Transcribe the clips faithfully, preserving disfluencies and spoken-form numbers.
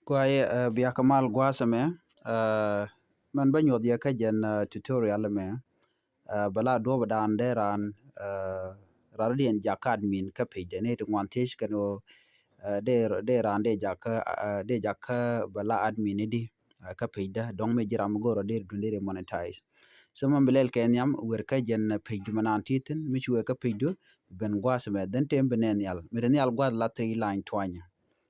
Kuay, eh, bia kɛ mal gua̱a̱th ɛmɛ, eh, mɛn bä nyuɔth yɛ kä jɛn, eh, tutorial ɛmɛ. Eh, bɛ la duɔ̱ɔ̱p dan dee raan, eh, raan diɛn jak kä admin kä page dɛ ni ti ŋuan thiec kɛn ɣöö, eh, dee, dee raan dee jak kä, eh, dee jak kä bɛ la admin i̱di, eh, kä page dä dɔ̱ŋ mi ji̱ ram mi go̱o̱r ɔ dee dun dee monetize. So mɛn bi lɛl kɛ nhiam wer kä jɛn, eh, page du mɛ naan ti thi̱n mi ci wee kä page du ben gua̱a̱th ɛmɛ then tem bi nɛ nhial mi te nhial gua̱a̱th la three line tuanyɛ.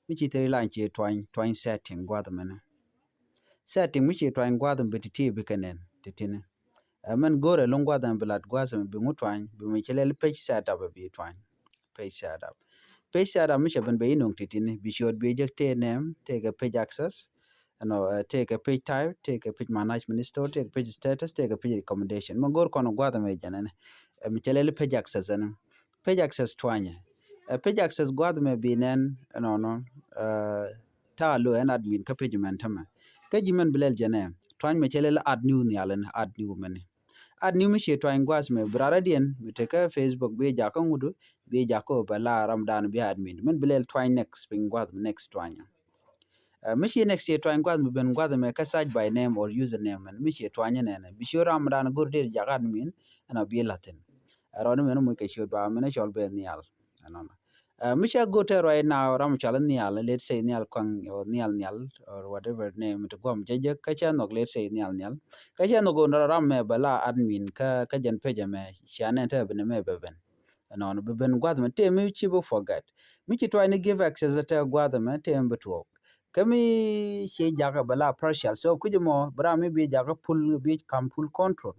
Mi ci three line ci tuany, tuany setting gua̱a̱th ɛmɛnɛ. Setting mi ci tuany gua̱a̱th ɛmɛ bi ti ti bi kɛ nɛn ti tini. Ɛ mɛn go̱o̱rɛ lo̱ŋ gua̱a̱th ɛmɛ bi lat gua̱a̱th ɛmɛ bi ŋu tuany bi mi ci lɛl page setup bi tuany. Page setup. Page setup mi cɛ ben bɛ yi no̱ŋ ti tini bi ciöt bi jek tëë name, tëë kɛ page access, you know, uh, tëë kɛ page type, tëë kɛ page management store, tëë kɛ page status, tëë kɛ page recommendation. Mɛ go̱o̱r kɔn gua̱a̱th ɛmɛ jɛn ɛnɛ. Ɛ mi cɛ lɛl page access ɛnɛ. Page access tuanyɛ. Ɛ page access gua̱a̱th ɛmɛ bi nɛn ɛnɔnɔ, uh, ta̱a̱ lo ɛn admin kä page mɛn tämɛ. Kä ji̱ mɛn bi lɛl jɛn ɛ tuany mɛ cɛ lɛl add new nhial ɛnɛ, add new mɛni. Add new mi ci tuany gua̱a̱th ɛmɛ bi rarä diɛn mi tekä Facebook bi jakä ŋudu, bi jakä bɛ la ram dan bi admin. Mɛn bi lɛl tuany next piny gua̱a̱th ɛmɛ next tuanyɛ. Ɛ mi ci next ci tuany gua̱a̱th mi ben gua̱a̱th ɛmɛ kä search by name or username ɛn mi ci tuany nɛnɛ bi ci ram dan go̱r dee jak admin ɛn a bi lathin. Ɛ rɔɔdɛ mɛn muc kɛ ciöt ba mɛn cɔl bɛ nhial. Ɛnɔnɔ. Ɛ mi cɛ go̱r tɛ right now ram cɔl nhial, let's say nhial kuaŋ or nhial nhial or whatever name ti guam jɛ jɛ kä cɛ nhɔk, let's say nhial nhial. Kä cɛ nhɔk ɣöö ram mɛ bɛ la admin kä, kä jɛn page ɛmɛ cia nɛn tɛ bi ni mɛ bɛ ben. Ɛnɔnɔ bi ben gua̱th mɛ tëë mi ci bi forget. Mi ci tuany ni give access tɛ gua̱th mɛ tëë mi bi tuɔɔk. Kä mi ci jakä bɛ la partial. So kui̱c mɔ bi ram mi bi jakä full, bi kam full control.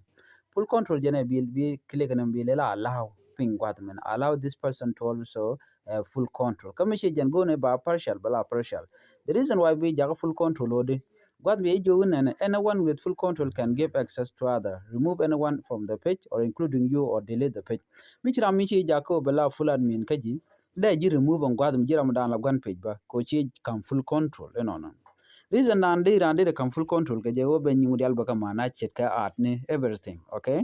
Full control jɛn ɛ bi, bi click ni bi lɛ la allow piny gua̱th mɛ. Allow this person to also, uh, full control. Kä mi ci jɛn go̱o̱n ɛ ba partial, bɛ la partial. The reason why bi jakä full control ɔ di gua̱th bi jiök nɛnɛ, anyone with full control can give access to other. Remove anyone from the page or including you or delete the page. Mi ci ram mi ci jakä bɛ la full admin kä ji̱, dee ji̱ remove ɛn gua̱th mi ji̱ ram dan la gua̱n page ba ko ci kam full control inɔnɔ. Reason dan di ran di kam full control kɛ jɛ wä ben nyiŋ dial bä kä mana chet kɛ art ni everything, okay?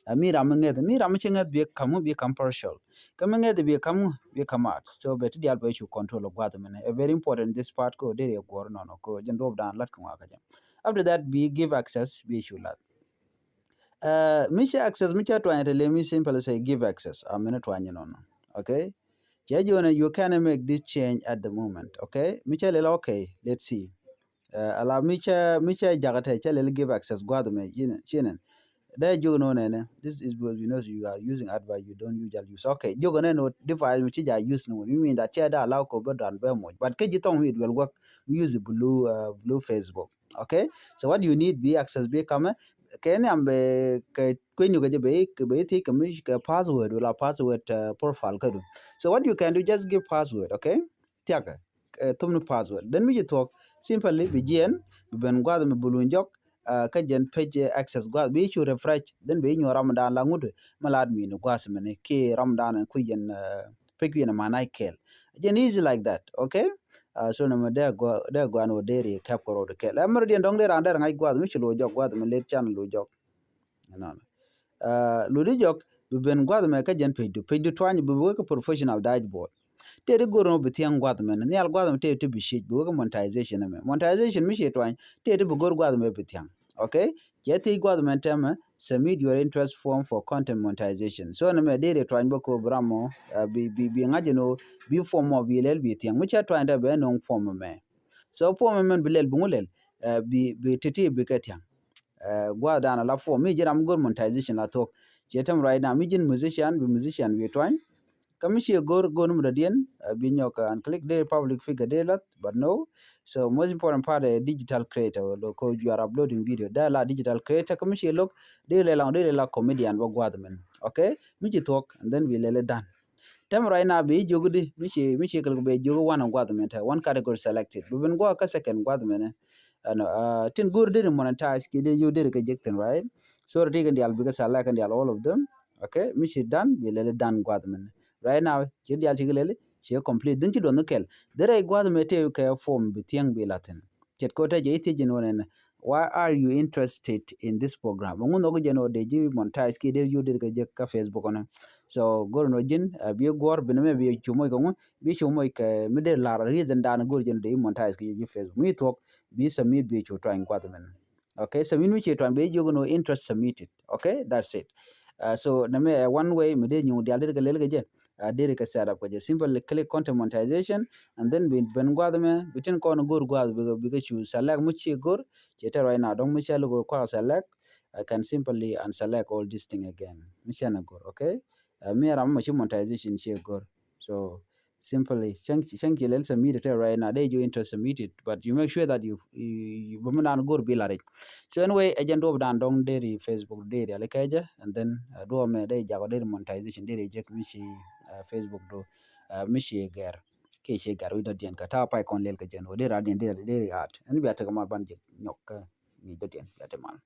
Ɛ mi ram mi ŋeth, mi ram mi ci ŋeth bi kam, bi kam partial. Kä mi ŋeth bi kam, bi kam art. So bɛ ti dial bɛ cu control gua̱th mɛnɛ. A very important this part ko deri guɔr nɔnɔ ko jɛn duɔp dan lat kɛ ŋua kä jɛ. After that bi give access bi cu lat. Ɛ mi ci access mi ca tuany te le mi simple say give access. A mɛnɛ tuany nɔnɔ. Okay? Cɛ jiɔnɛ you can make this change at the moment. Okay? Mi ca lel okay, let's see. Ɛ ala mi ca, mi ca jakɛ te ca lel give access gua̱th mɛ ci nɛn, ci nɛn. Dee jiök ni wä nɛnɛ, this is what you know you are using advice you don't usually use. Okay, jiök ni wä device mi ci ja use ni wä, you mean that cɛ da allow ko bä dan bɛ moc. But kä ji̱ thɔŋ mi duel work, use blue, uh, blue Facebook. Okay, so what you need bi access bi kamɛ, kɛ ni am bɛ kɛ kueny ni kɛ jɛ bɛ, bɛ thiec kɛ mi kɛ password wala password, uh, profile kä du. So what you can do, just give password, okay? Thiakɛ, eh, thum ni password. Then mi ci thuɔk, simply bi jiɛn, bi ben gua̱th mi bulu jɔk, ah, kä jɛn page, eh, access gua̱th, bi cu refresh, then bi nyuɔ ram dan la ŋut, mi la admin gua̱th mini, ki ram dan ku yɛn, eh, page yɛn mana kɛl. Jɛn easy like that, okay? Ah, so ni mi dee gua, dee gua ni wä deri kɛp kɛ rɔɔd kɛl. Ɛ mɛr diɛn dɔŋ dee ran dee ŋa̱c gua̱th, mi ci lu jɔk gua̱th mi let channel lu jɔk. Ɛnɔnɔ. Ah, ludi jɔk, bi ben gua̱th mɛ kä jɛn page du. Page du tuany bi, bi wä kä professional dashboard. Tëë ti go̱r mɛ bi thia̱ŋ gua̱th mɛ, nhial gua̱th mɛ tëë ti bi ciec, bi wä kä monetization mɛ. Monetization mi ci tuany, tëë ti bi go̱r gua̱th mɛ bi thia̱ŋ. Okay? Cɛ thiec gua̱th mɛ tɛmɛ, submit your interest form for content monetization. So ni mɛ dee ri tuany bä ko bi ram mɔ, ah, bi, bi, bi ŋa̱c ɛn ɣöö bi form mɔ bi lɛl bi thia̱ŋ. Mi cɛ tuany tɛ bɛ no̱ŋ form mɛ. So form mɛ mɛn bi lɛl bi ŋu lɛl, ah, bi, bi titi bi kɛ thia̱ŋ. Eh, gua̱a̱th dan a la form mi ji̱n ram go̱r monetization la thuɔ̱k. Ciɛ tɛm right now mi ji̱n musician bi musician bi tuany. Kä mi ciɛ go̱r go̱r mi dɔ̱diɛn, eh, bi nyɔk, eh, and click dee public figure dee lath, but no. So most important part, eh, digital creator, lo ko you are uploading video. Dee la digital creator kä mi ciɛ lo̱k dee lɛ la, dee lɛ la comedian bä gua̱a̱th mɛn. Okay? Mi ci thuɔ̱k and then bi lɛ lɛ dan. Tɛm right now bi jiök di mi ci, mi ci kɛl kɛ bɛ jiök one gua̱th mɛn tɛ, one category selected. Bi ben gua̱a̱th kä second gua̱th mɛn. Ɛnɔ, ah, tin go̱r deri monetize kiɛ dee yio̱w deri kɛ jek thin, right? So ti kɛn dial bikɛ select kɛn dial all of them. Okay, mi ci done, bi lɛli done gua̱th mɛn. Right now ci dial ci kɛ lɛli ci complete. Dhin ci duɔth ni kɛl. Deri gua̱th mɛ tëë kɛ form bi thia̱ŋ bi la thin. Ce̱tkɛ wä tɛ jɛ ithiec jɛ ni wä nɛnɛ. Why are you interested in this program? Ŋun ɔ kɛ jɛn ɔ dee ji̱ monetize kiɛ dee yur dee kɛ jek kä Facebook ɔ nɛ. So go̱r nɔ ji̱n bi guɔ̱r bi nɛ mɛ bi cu moc kɛ ŋu bi cu moc kɛ mi dee lar reason dan go̱r jɛn ɔ dee ji̱ monetize kiɛ ji̱ Facebook mi thuɔk bi submit bi cu tuany guath mɛn. Okay, submit mi ci tuany bi jiök nɔ interest submitted. Okay, that's it. Uh, so nɛ mɛ one way mi dee nyuŋ dial dee kɛ lel kɛ jɛ. Uh, dee kɛ set up kɛ jɛ, simply click content monetization and then bi ben guath mɛ bi tin kɔn go̱r guath bi kɛ cu select mi ci go̱r. Ci tɛ right now dɔŋ mi cɛ lɛ go̱r kuak select. I can simply unselect all this thing again. Mi cɛ nɛ go̱r, okay. Uh, mi ram mi ci monetization ci go̱r. So simply cäŋ ci lɛl submit tɛ right now dee ji̱ interest submitted, but you make sure that you, you bä mi dan go̱r bi la rɛc. So anyway, ɛ jɛn duɔp dan dɔŋ deri Facebook deri ali kɛ jɛ and then uh, duɔp mɛ dee jakɔ deri monetization deri jek mi ci uh, Facebook do uh, mi ci gɛr. Kiɛ ci gɛr wi̱c dɔ̱diɛn kɛ ta̱a̱ pay kɔn lɛl kɛ jɛn wä deri adiɛn deri deri at ɛn bia tekɛ ma ban jek nyɔk kɛ ŋi̱i̱c dɔ̱diɛn bia te mal.